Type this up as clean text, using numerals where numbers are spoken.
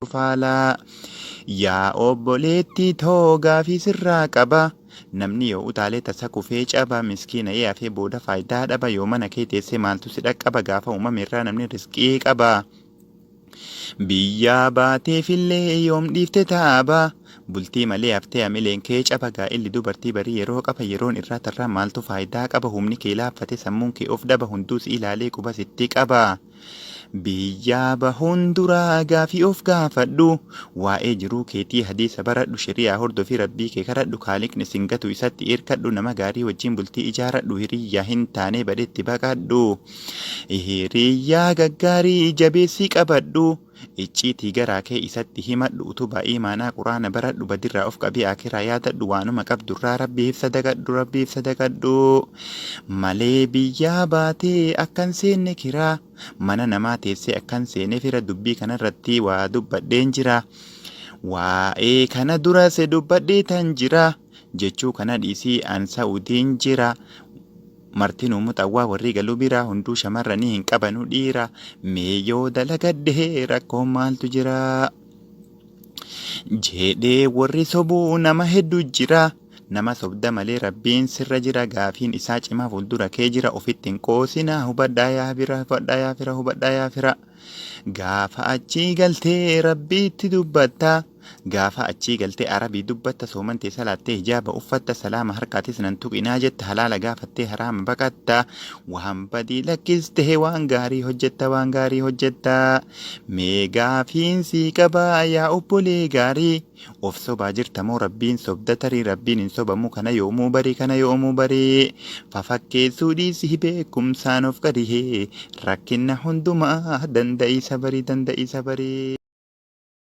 Faalaa. Yaa obboleettii too gaafii sirraa qaba. Namni yoo utaalee tasa kufee caba miskiina ee hafee booda faayidaa dhaba yoo mana kee teessee maaltu si dhaqqaba gaafa uumame irraa namni risqii qaba. Biyyaa baateefillee yoom dhiifte taaba bultii malee haftee hamileen kee caba gaa'illi dubartii barii yeroo qaba yeroon irraa tarraa maaltu faayidaa qaba humni kee laaffate sammuun kee of dhaba hunduu si ilaalee quba sitti qaba. Biyyaa bahuun dura gaafii of gaafadhu. Waa'ee jiruu keetii hadiisa baradhu sheri'aa hordofi rabbii kee kadhadhu kaaliqni sin gatu isatti irkadhu nama gaarii wajjiin bultii ijaaradhu hiriyyaa hin taanee badetti baqadhu. Hiriyyaa gaggaarii jabeessii qabadhu. Icciitii garaa kee isatti himadhu utubaa iimaanaa quraana baradhu badirraa of qabii aakiraa yaadadhu waanuma qabdurraa rabbiif sadaqadhu rabbiif sadaqadhu malee biyyaa baatee akkan seenne kiraa mana namaa teessee akkan seene fira dubbii kanarratti waa dubbadheen jira waa'ee kana durase dubbadhee tan jira jechuu kana dhiisii an sa'udiin jira Martinuu muxawwaa warrii galuu biraa hunduu shamarranii hin qabanu dhiira mee yoo dalagadhe rakkoon maaltu jira jedhee warri sobuu nama heddu jira nama sobda malee rabbiin sirra jira gaafiin isaa cimaa fuuldura kee jira ofitti hin qoosinaa hubadhaa yaa fira hubadhaa yaa fira hubadhaa yaa fira gaafa achii galtee rabbiitti dubbatta Gaafa achii galtee Arabii dubbatta soomantee salaattee hijaaba uffatta salaama harkaatis nan tuqinaa jetta halaala gaafattee haraama baqatta waan badii lakkistee waan gaarii hojjetta waan gaarii hojjetta mee gaafiin sii qaba yaa obbolee gaarii of sobaa jirta moo rabbiin sobda tarii rabbiin hin sobamu kana yoomuu barii kana yoomuu barii fafakkeessuu dhiisii beekumsaan of qarihee rakkinna hundumaa danda'ii sabarii danda'ii sabarii.